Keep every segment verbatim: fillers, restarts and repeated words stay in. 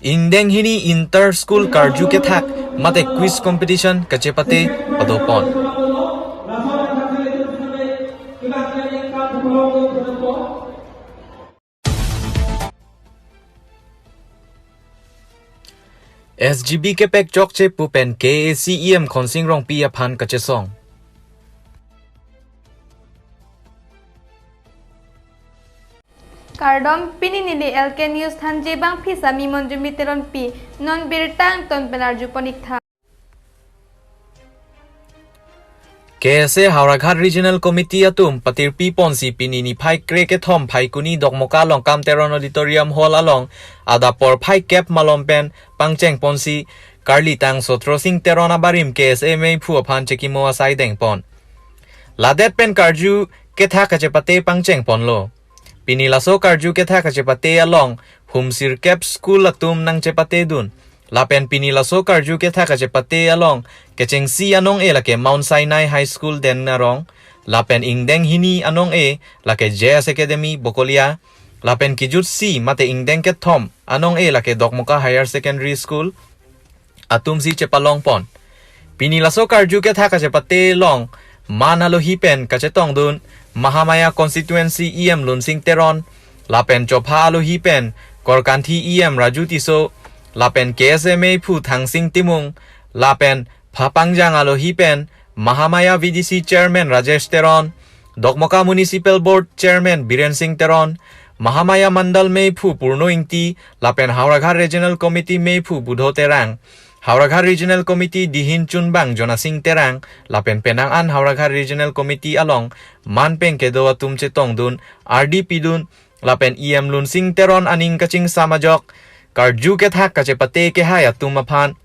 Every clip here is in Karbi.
Ingdeng hini inter school karju kethak mate quiz competition kachepate padopon. S G B kepek chokche pu pen K A A C E M Khonsing Rongpi aphan kachesong. Kardom, pini neli L K News thanji bangphisa mi Monjumi Teronpi, non birta angton pen arjupon ik tha. K S A Howraghat Regional Committee atum patirpi ponsi pini niphai kre kethom Phaikuni Dokmoka Longkam Teron Auditorium Hall along adap porphai kep malom pen pangcheng ponsi karlitang Sotrosing Teron abarim K S A meiphu aphan chekimo asai dengpon. Ladet pen karju kethak kachepate pangcheng ponlo. Pini laso karju kethak kachepate along hum sirkep school atum nangchepatedun. Lapen pini laso karju kethak kachepate along kechengsi anong-e lake Mount Sinai High School Den Arong. Lapen ingdeng hini anong-e lake J S Academy Bokolia. Lapen kejutsi mate ingdeng kethom anong-e lake Dokmoka Higher Secondary School atumsi chepalongpon. Pini laso karju kethak kachepate along man alohi pen kachetongdun Mahamaya Constituency E M Lunsing Teron, lapen chopha alohi pen Korkanthi E M Raju Tisso, lapen K S A meiphu Thangsing Timung, lapen phapangjang alohi pen Mahamaya V D C Chairman Rajesh Teron, Dokmoka Municipal Board Chairman Biren Singh Teron, Mahamaya Mandal meiphu Purno Ingti, lapen Howraghat Regional Committee meiphu Budho Terang, Howraghat Regional Committee dihin chunbang Jonasing Terang, lapen penang an Howraghat Regional Committee along man pen kedo atum chetongdun, ardi pidun, lapen E M Lunsing Teron aning kachingsam ajok karju kethak kachepate kehai atum aphan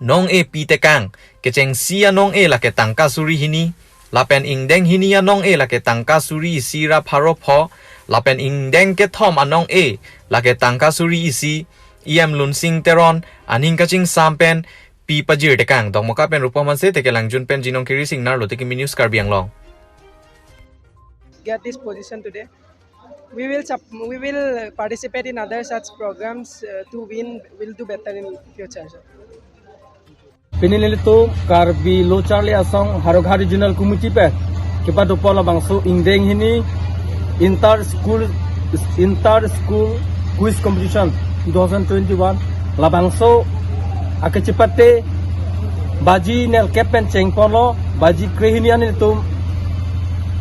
nong-e pitekang, kechengsi anong-e lake tangka suri hini, lapen ingdeng hini anong-e lake tangka suri isi ra pharo pho, lapen ingdeng kethom anong-e lake tangka suri isi, E M Lunsing Teron aning kachingsam pen pi pajirtekang. Dokmoka pen Rupom Hanse, Teke Langjun pen Jinong Kiri Singnar, Loteki News Karbi Anglong. Get this position today. We will sup-, we will participate in other such programs, uh, to win, will do better in future, sir. Pini nelitum Karbi Lo Charli Asong Howraghat Regional Committee pen kepadopon labangso ingdeng hini inter school, inter school quiz competition two thousand twenty-one, labangso akechepate baji nelkep pen chengponlo, baji krehini an nelitum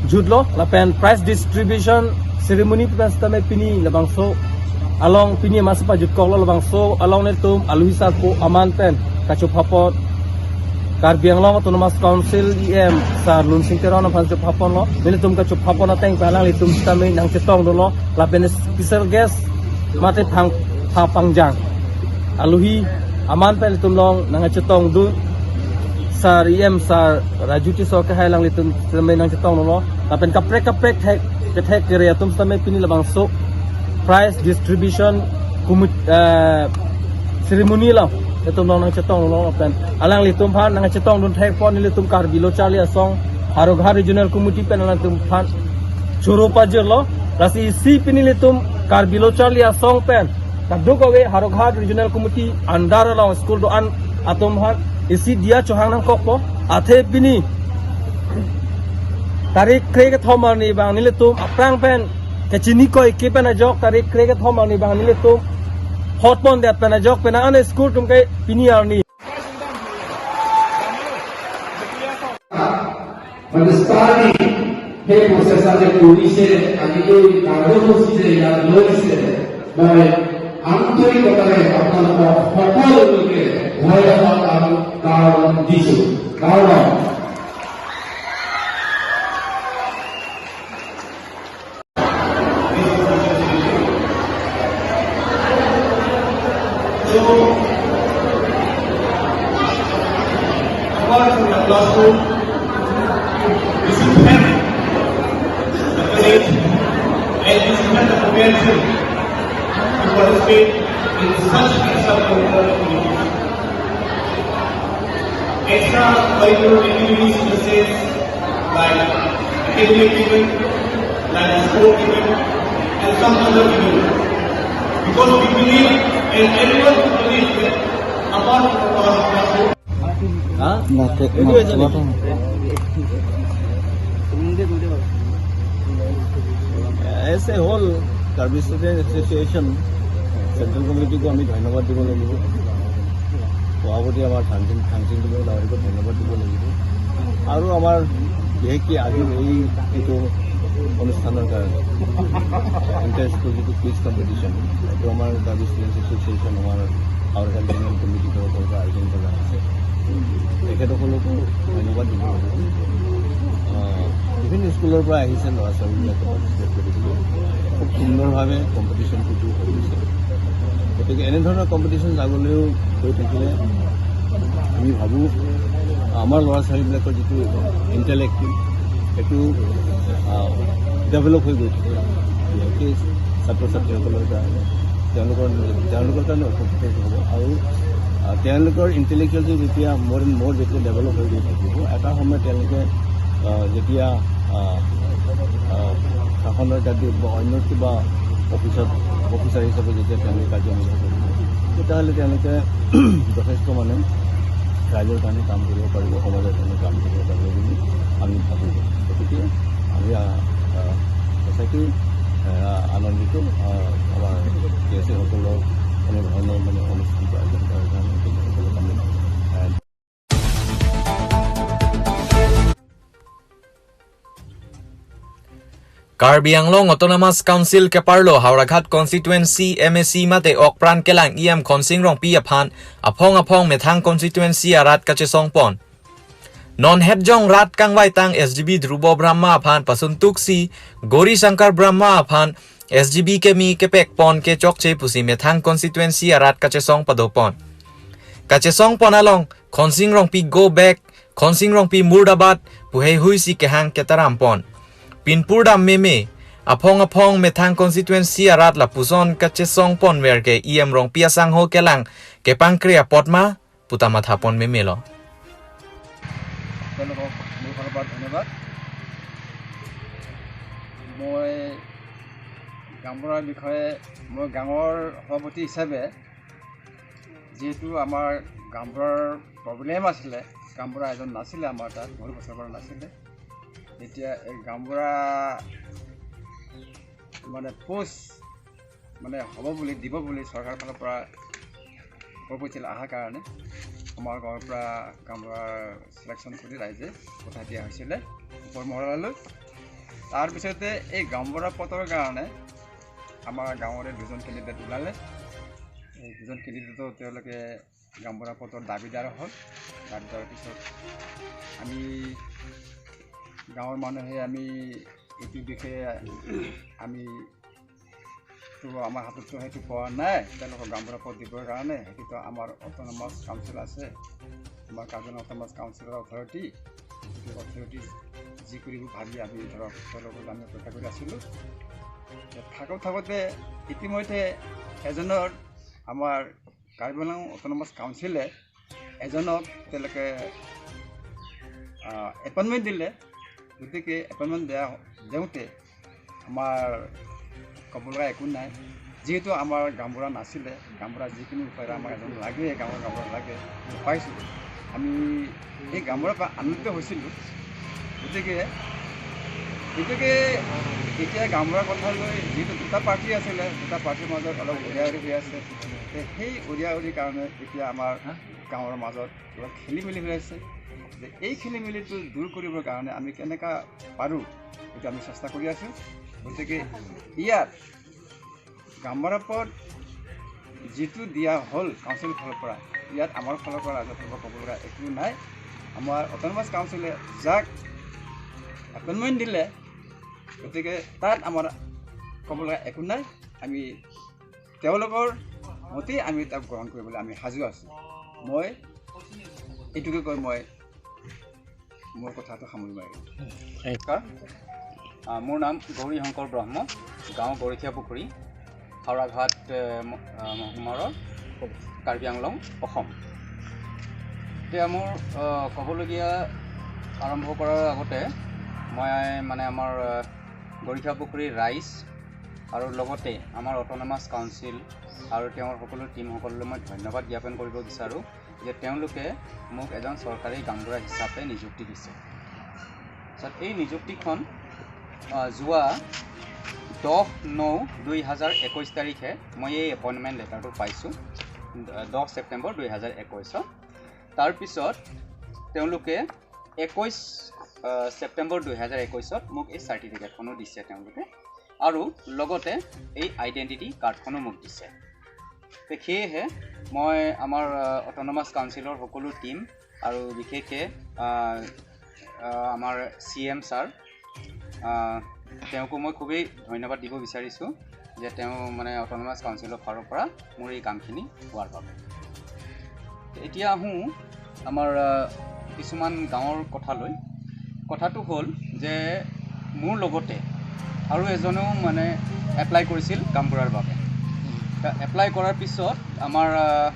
jutlo, lapen prize distribution ceremony pen setame pini labangso along pini masa pajutkoklo, labangso along nelitum alohi sarpo aman pen kachophapon, Karbi Anglong Autonomous Council E M Sir Lunsing Teron aphan chophaponlo. Nelitum kachophapon ateng pen alanglitum setame nangchetongdunlo, lapen special guest mate phang phapangjang alohi aman pen nelitum along nangchetongdun, Sir E M Sir Raju Tisso kehai alanglitum setame nangchetongdunlo. Lapen kaprek kaprek thek kethek kere atum setame pini labangso prize distribution commit-, eh, ceremony along nelitum along nangchetongdunlo, lapen alanglitum aphan nangchetongdun thekpon nelitum Karbi Lo Charli Asong Howraghat Regional Committee pen alanglitum aphan choro pajirlo. Lasi isi pini nelitum Karbi Lo Charli Asong pen kadokave Howraghat Regional Committee under along school do-an atum aphan isi diya chohang nangkokpo. Athe pini tarik kre kethom arni abang nelitum aphrang pen kechini koike pen ajok tarik kre kethom arni abang nelitum hotpondet pen ajok penang an school atum ke pini arni. But the study, he process ase korise, ani ei karbosi je ya loise, moi anthorik bhabe apnalok hokol loke hoya hok am karon disu. Karon. So, apart from the classroom, you should have the courage and you should have the potential to participate in such extracurricular activities. Extracurricular activities in the sense like academic event, like sport event, and some other event. Because we believe And anyone who believes that apart from Allah, হা না, তে- এইটো না, হৈছে নেকি? তোমাৰটো as a whole Karbi student association central কমিটিকো আমি ধন্যবাদ দিব লাগিব। সভাপতি আমাৰ থাংচিং থাংচিং দিব ডাঙৰীকো ধন্যবাদ দিব লাগিব। আৰু আমাৰ বিশেষকৈ আজিৰ এই এইটো অনুষ্ঠানৰ কাৰণে ইণ্টাৰ স্কুল যিটো কুইজ কম্পিটিশ্যন, এইটো আমাৰ কাৰ্বি ষ্টুডেণ্ট এছ'চিয়েশ্যন আমাৰ হাওৰা জেনেৰেল কমিটিৰ তৰফৰ পৰা আয়োজন কৰা হৈছে। তেখেতসকলকো ধন্যবাদ দিব লাগিব। আহ, বিভিন্ন স্কুলৰ পৰা আহিছে ল'ৰা ছোৱালীবিলাকে পাৰ্টিচিপেট কৰিছে। খুব সুন্দৰভাৱে কম্পিটিশ্যনটো হৈ গৈছে। গতিকে এনেধৰণৰ কম্পিটিশ্যন আগলৈও হৈ থাকিলে আমি ভাবোঁ আমাৰ ল'ৰা ছোৱালীবিলাকৰ যিটো ইণ্টেলেক্ট সেইটো ডেভেলপ হৈ গৈ থাকে। বিশেষকৈ ছাত্ৰ ছাত্ৰীসকলৰ কাৰণে তেওঁলোকৰ তেওঁলোকৰ কাৰণে উপকৃত হ'ব। আৰু আহ, তেওঁলোকৰ ইণ্টেলেকচুৱেলটো যেতিয়া মোৰ মোৰ যেতিয়া ডেভেলপ হৈ গৈ থাকিব, এটা সময়ত তেওঁলোকে আহ, যেতিয়া আহ, আহ, শাসনৰ দায়িত্ব বা অন্য কিবা অফিচত অফিচাৰ হিচাপে যেতিয়া তেওঁলোকে কাৰ্য নিৰ্বাহ কৰিব, তেতিয়াহ'লে তেওঁলোকে যথেষ্ট মানে ৰাইজৰ কাৰণে কাম কৰিব পাৰিব, সমাজৰ কাৰণে কাম কৰিব পাৰিব বুলি আমি ভাবোঁ। গতিকে আমি আহ, আহ, সঁচাকৈ আহ, আনন্দিত আহ, আমাৰ কে এছ এসকলৰ এনেধৰণৰ মানে অনুষ্ঠানটো আয়োজন কৰাৰ কাৰণে তেখেতসকলক আমি আহ, Karbi Anglong Autonomous Council keparlo Howraghat constituency M A C mate okpran kelang E M Khonsing Rongpi aphan aphong aphong methang constituency arat kachesongpon. Non hetjong rat kangvaitang S G B Dhrubo Brahma aphan pasuntuksi Gauri Shankar Brahma aphan S G B kemi kepekpon kechokche pusi methang constituency arat kachesong padopon. Kachesongpon along Khonsing Rongpi go back, Khonsing Rongpi murdabad pu heihui si kehang ketarampon. Pinpur dam meme, aphong aphong methang constituency arat lapuson kachesongponver ke E M Rongpi asangho kelang kepangkre apotma puta mathapon memelo. তেওঁলোকক মোৰ ফালৰ পৰা ধন্যবাদ। মই গাঁওবুঢ়াৰ বিষয়ে মই গাঁৱৰ সভাপতি হিচাপে যিহেতু আমাৰ গাঁওবুঢ়াৰ প্ৰব্লেম আছিলে, গাঁওবুঢ়া এজন নাছিলে আমাৰ তাত, বহুত বছৰৰ পৰা নাছিলে। এতিয়া এই গাঁওবুঢ়া মানে পোষ্ট মানে হ'ব বুলি, দিব বুলি চৰকাৰৰ ফালৰ পৰা প্ৰপ'জেল অহাৰ কাৰণে আমাৰ গাঁৱৰ পৰা গাঁওবুঢ়াৰ চিলেকশ্যন কৰি ৰাইজে পঠাই দিয়া হৈছিলে ওপৰ মহলালৈ। তাৰপিছতে এই গাঁওবুঢ়া পদৰ কাৰণে আমাৰ গাঁৱৰে দুজন কেণ্ডিডেট ওলালে। এই দুজন কেণ্ডিডেটো তেওঁলোকে গাঁওবুঢ়া পদৰ দাবীদাৰ হ'ল। দাবীদাৰৰ পিছত আমি গাঁৱৰ মানুহে আমি এইটো বিষয়ে আমি তো আমাৰ হাতততো সেইটো পোৱা নাই, তেওঁলোকক গাঁওবুঢ়া পদ দিবৰ কাৰণে। সেইটোতো আমাৰ অট'নমাছ কাউন্সিল আছে, আমাৰ কাৰ্বি আংলং অট'নমাছ কাউন্সিলৰ অথৰিটি। গতিকে অথৰিটি যি কৰিব ভাবি আমি ধৰক তেওঁলোকক আমি অপেক্ষা কৰি আছিলোঁ। থাকোঁ থাকোঁতে ইতিমধ্যে এজনৰ আমাৰ কাৰ্বি আংলং অট'নমাছ কাউন্সিলে এজনক তেওঁলোকে এপইণ্টমেণ্ট দিলে। গতিকে এপইণ্টমেণ্ট দিয়া দিওঁতে আমাৰ ক'ব লগা একো নাই। যিহেতু আমাৰ গাঁওবুঢ়া নাছিলে, গাঁওবুঢ়া যিকোনো উপায়েৰে আমাক এজন লাগে, গাঁৱৰ গাঁওবুঢ়া লাগে, পাইছোঁ। আমি সেই গাঁওবুঢ়াৰ পৰা আনন্দিত হৈছিলোঁ। গতিকে গতিকে এতিয়া গাঁওবুঢ়াৰ কথা লৈ যিহেতু দুটা পাৰ্টি আছিলে, দুটা পাৰ্টিৰ মাজত অলপ উৰিয়া উৰি হৈ আছে। তে সেই উৰিয়া উৰিৰ কাৰণে এতিয়া আমাৰ গাঁৱৰ মাজত অলপ খেলি মেলি হৈ আছে। যে এই খেলি মেলিটো দূৰ কৰিবৰ কাৰণে আমি কেনেকা পাৰোঁ, এইটো আমি চেষ্টা কৰি আছোঁ। গতিকে ইয়াত গাঁওবুঢ়া পদ যিটো দিয়া হ'ল কাউন্সিলৰ ফালৰ পৰা, ইয়াত আমাৰ ফালৰ পৰা ৰাইজৰ ফালৰ পৰা ক'ব লগা একো নাই। আমাৰ অট'নমাছ কাউন্সিলে যাক এপইণ্টমেণ্ট দিলে, গতিকে তাত আমাৰ ক'ব লগা একো নাই। আমি তেওঁলোকৰ মতেই আমি তেওঁক গ্ৰহণ কৰিবলৈ আমি সাজু আছোঁ। মই এইটোকে কৈ মই মোৰ কথাটো সামৰি মাৰিলোঁ। নমস্কাৰ। আ, মোৰ নাম গৌৰী শংকৰ ব্ৰহ্ম, গাঁও গৰখীয়া পুখুৰী, হাওৰাঘাট, এ, ম-, আ, মহকুমাৰৰ, কাৰ্বি আংলং, অসম। এতিয়া মোৰ, আ, ক'বলগীয়া আৰম্ভ কৰাৰ আগতে মই মানে আমাৰ, আ, গৰখীয়া পুখুৰীৰ ৰাইজ, আৰু লগতে আমাৰ অট'নমাছ কাউন্সিল আৰু তেওঁৰ সকলো টীমসকললৈ মই ধন্যবাদ জ্ঞাপন কৰিব বিচাৰোঁ যে তেওঁলোকে মোক এজন চৰকাৰী গাঁওবুঢ়া হিচাপে নিযুক্তি দিছে। পিছত এই নিযুক্তিখন, আহ, যোৱা দহ ন দুই হাজাৰ একৈছ তাৰিখে মই এই এপইণ্টমেণ্ট লেটাৰটো পাইছোঁ, আহ, দহ ছেপ্টেম্বৰ দুই হাজাৰ একৈছত। তাৰপিছত তেওঁলোকে একৈছ, আহ, ছেপ্টেম্বৰ দুই হাজাৰ একৈছত মোক এই চাৰ্টিফিকেটখনো দিছে তেওঁলোকে, আৰু লগতে এই আইডেণ্টিটি কাৰ্ডখনো মোক দিছে। তে সেয়েহে মই আমাৰ, আহ, অট'নমাছ কাউন্সিলৰ সকলো টীম আৰু বিশেষকৈ, আহ, আহ, আমাৰ চি এম ছাৰ, আহ, তেওঁকো মই খুবেই ধন্যবাদ দিব বিচাৰিছোঁ যে তেওঁ মানে অট'নমাছ কাউন্সিলৰ ফালৰ পৰা মোৰ এই কামখিনি হোৱাৰ বাবে। এতিয়া আহোঁ আমাৰ, আহ, কিছুমান গাঁৱৰ কথালৈ। কথাটো হ'ল যে মোৰ লগতে আৰু এজনেও মানে এপ্লাই কৰিছিল গাঁওবুঢ়াৰ বাবে। তা এপ্লাই কৰাৰ পিছত আমাৰ, আহ,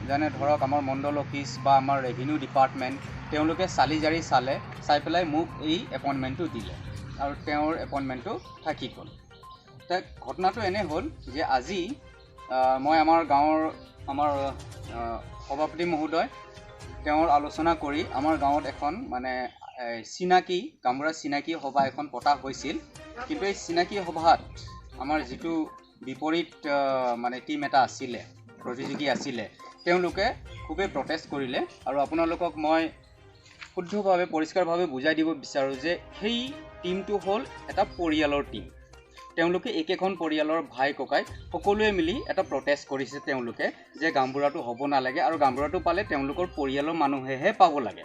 যেনে ধৰক আমাৰ মণ্ডল অফিচ বা আমাৰ ৰেভিনিউ ডিপাৰ্টমেণ্ট, তেওঁলোকে চালি জাৰি চালে, চাই পেলাই মোক এই এপইণ্টমেণ্টটো দিলে আৰু তেওঁৰ এপইণ্টমেণ্টটো থাকি গ'ল। তে ঘটনাটো এনে হ'ল যে আজি, আহ, মই আমাৰ গাঁৱৰ, আমাৰ, আহ, সভাপতি মহোদয়, তেওঁৰ আলোচনা কৰি আমাৰ গাঁৱত এখন মানে, এ, চিনাকি, গাঁওবুঢ়া চিনাকি সভা এখন পতা হৈছিল। কিন্তু এই চিনাকি সভাত আমাৰ যিটো বিপৰীত, আহ, মানে টীম এটা আছিলে, প্ৰতিযোগী আছিলে, তেওঁলোকে খুবেই প্ৰটেষ্ট কৰিলে। আৰু আপোনালোকক মই শুদ্ধভাৱে, পৰিষ্কাৰভাৱে বুজাই দিব বিচাৰোঁ যে সেই টীমটো হ'ল এটা পৰিয়ালৰ টীম। তেওঁলোকে একেখন পৰিয়ালৰ ভাই ককাই সকলোৱে মিলি এটা প্ৰটেষ্ট কৰিছে তেওঁলোকে যে গাঁওবুঢ়াটো হ'ব নালাগে আৰু গাঁওবুঢ়াটো পালে তেওঁলোকৰ পৰিয়ালৰ মানুহেহে পাব লাগে।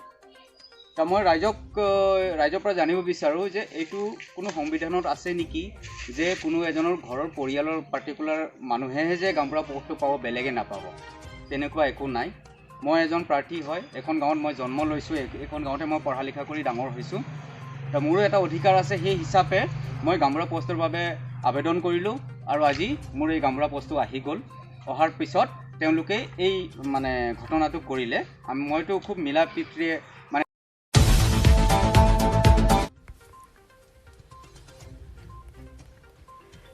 তা মই ৰাইজক, আহ, ৰাইজৰ পৰা জানিব বিচাৰোঁ যে এইটো কোনো সংবিধানত আছে নেকি যে কোনো এজনৰ ঘৰৰ পৰিয়ালৰ পাৰ্টিকুলাৰ মানুহেহে যে গাঁওবুঢ়া পদটো পাব, বেলেগে নাপাব? তেনেকুৱা একো নাই। মই এজন প্ৰাৰ্থী হয়, এখন গাঁৱত মই জন্ম লৈছোঁ, এই-, এইখন গাঁৱতে মই পঢ়া লিখা কৰি ডাঙৰ হৈছোঁ। তো মোৰো এটা অধিকাৰ আছে, সেই হিচাপে মই গাঁওবুঢ়া পষ্টৰ বাবে আবেদন কৰিলোঁ আৰু আজি মোৰ এই গাঁওবুঢ়া পষ্টটো আহি গ'ল। অহাৰ পিছত তেওঁলোকে এই মানে ঘটনাটো কৰিলে। আম-, মইতো খুব মিলা প্ৰীতিৰে মানে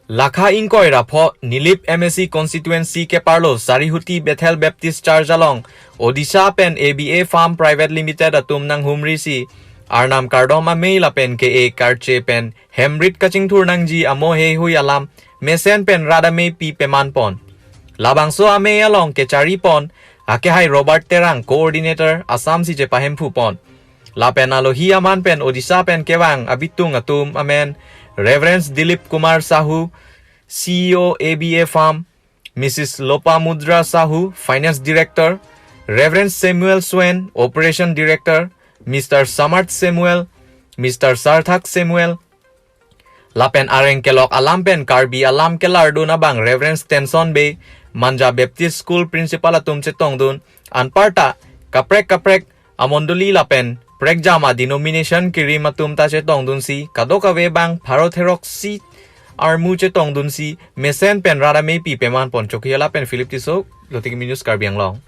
Lakha ingkoi ra pho Nilip M A C constituency keparlo Sarihuti Bethel Baptist Church along Odisha pen A B A Farm Private Limited atum nanghumrisi Arnam kardom amei lapen ke-e karche pen hemrit kachingthur nangji amo heihui alam mesen pen rat amei pi peman pon. Labangso amei along kechari pon akehai Robert Terang, coordinator Assam si chepahemphu pon. Lapen alohi aman pen Odisha pen kevang abitung atum amen Reverend Dilip Kumar Sahu, C E O A B A Farm, Missus Lopamudra Sahu, Finance Director, Reverend Samuel Swain, Operation Director, Mister Samarth Samuel, Mister Sarthak Samuel, lapen areng kelok alam pen Karbi alam kelardun abang Reverend Stenson Bey, Manja Baptist School Principal atum chetongdun, anparta kaprek kaprek amondoli lapen prekjam a-denomination kirim atum ta chetongdunsi, kadokave abang pharo therok si armu chetongdunsi mesen pen rat amei pi peman pon. Chokihola pen Philip Tisso, Lotiki News, Karbi Anglong.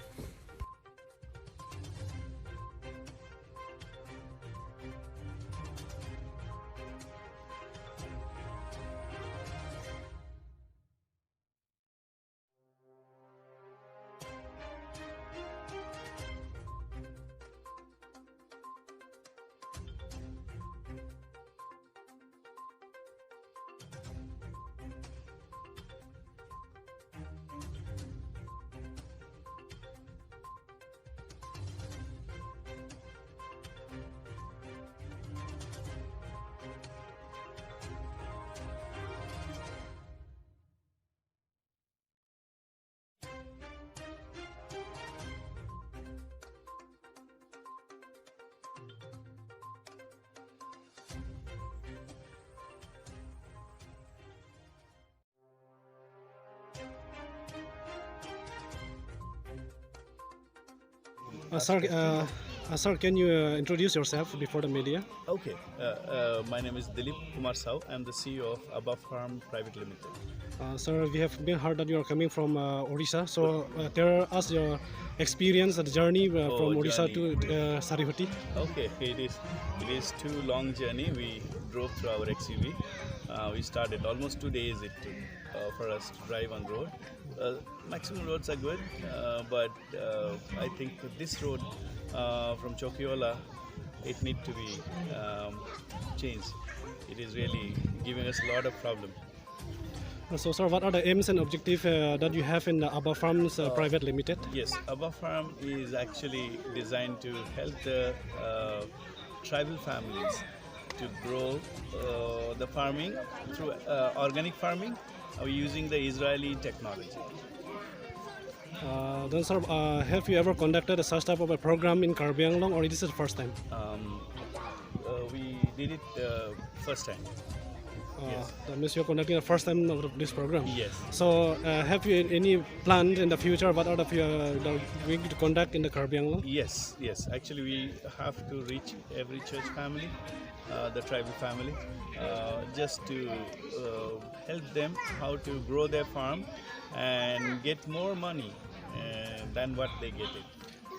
Uh, sir, uh, uh, sir, can you, uh, introduce yourself before the media? Okay. Uh, uh, my name is Dilip Kumar Sahu. I'm the C E O of Abba Farm Private Limited. Uh, sir, we have been heard that you are coming from, uh, Odisha. So, uh, tell us your experience and journey, uh, Oh, from Odisha journey. to, uh, Sarihuti. Okay, okay, it is, it is too long journey. We drove through our X U V. Uh, Uh, we started almost two days it took uh, for us to drive on road. Uh, maximum roads are good, uh, but uh, I think this road uh, from Chokiola, it need to be um, changed. It is really giving us a lot of problem. Uh, So, sir, what are the aims and objective uh, that you have in the Abba Farms uh, Private Limited? Yes, Abba Farm is actually designed to help the uh, tribal families to grow uh, the farming through uh, organic farming. Uh, using the Israeli technology. Uh, then, sir, uh, have you ever conducted a such type of a program in Karbi Anglong, or this is the first time? Um, uh, we did it uh, first time. Uh, Yes. That means you're conducting the first time of this program. Yes. So, uh, have you any plan in the future? What are the uh, the going to conduct in the Karbi Anglong? Yes, yes. Actually, we have to reach every church family, uh, the tribal family, uh, just to uh, help them how to grow their farm and get more money uh, than what they get it.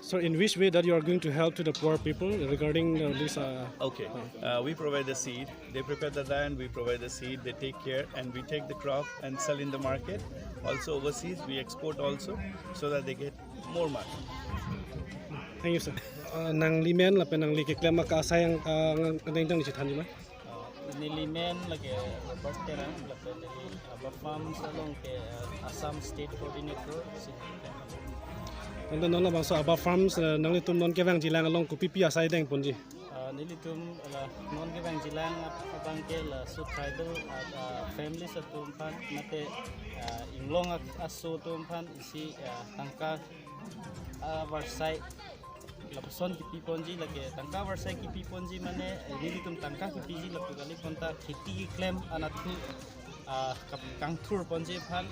So, in which way that you are going to help to the poor people regarding uh, this? Uh, Okay, uh, we provide the seed. They prepare the land, we provide the seed, they take care, and we take the crop and sell in the market. Also overseas, we export also, so that they get more money. Thank you, sir. Uh, nangli men lapen nangli keklem aka asai ang uh, nang nang chethan ma? Uh, neli men lake Robert Terang, lapen neli Abba Farms along ke uh, Assam State Coordinator. Nang non labangso Abba Farms uh, nanglitum non kevangjilang along kopipi asai dengponji? Uh, nelitum la non kevangjilang abang ke laso tribal uh, uh, families atum aphan mate uh, inglong ak- aso atum aphan isi uh, tangka uh, varsai lapuson kipiponji lake tangka varsai kipiponji mane eh, nelitum tangka kipiji lapu kali konta kheti keklem anatthu uh, kap- kangthurponji aphan.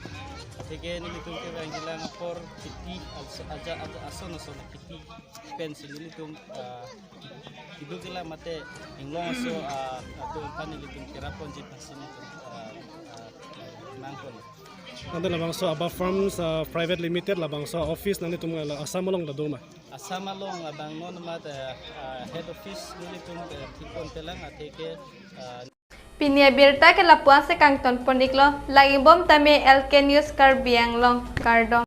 Atheke nelitum kevangjilang apor kheti aja aja aja ason ason kheti pensi nelitum uh, kiduk ila mate inglong aso uh, atum aphan nelitum keraponji aphansi nelitum uh, uh, nangpon. Ante labangso Abba Farms uh, Private Limited labangso office nanglitum la Assam along ta do ma? Assam along abang non mat uh, uh, head office nelitum uh, thikon telang atheke uh, Pini abirta ke lapu-an si kangton pon-iklo, lagi bom tame L K News Karbi Anglong, kardom.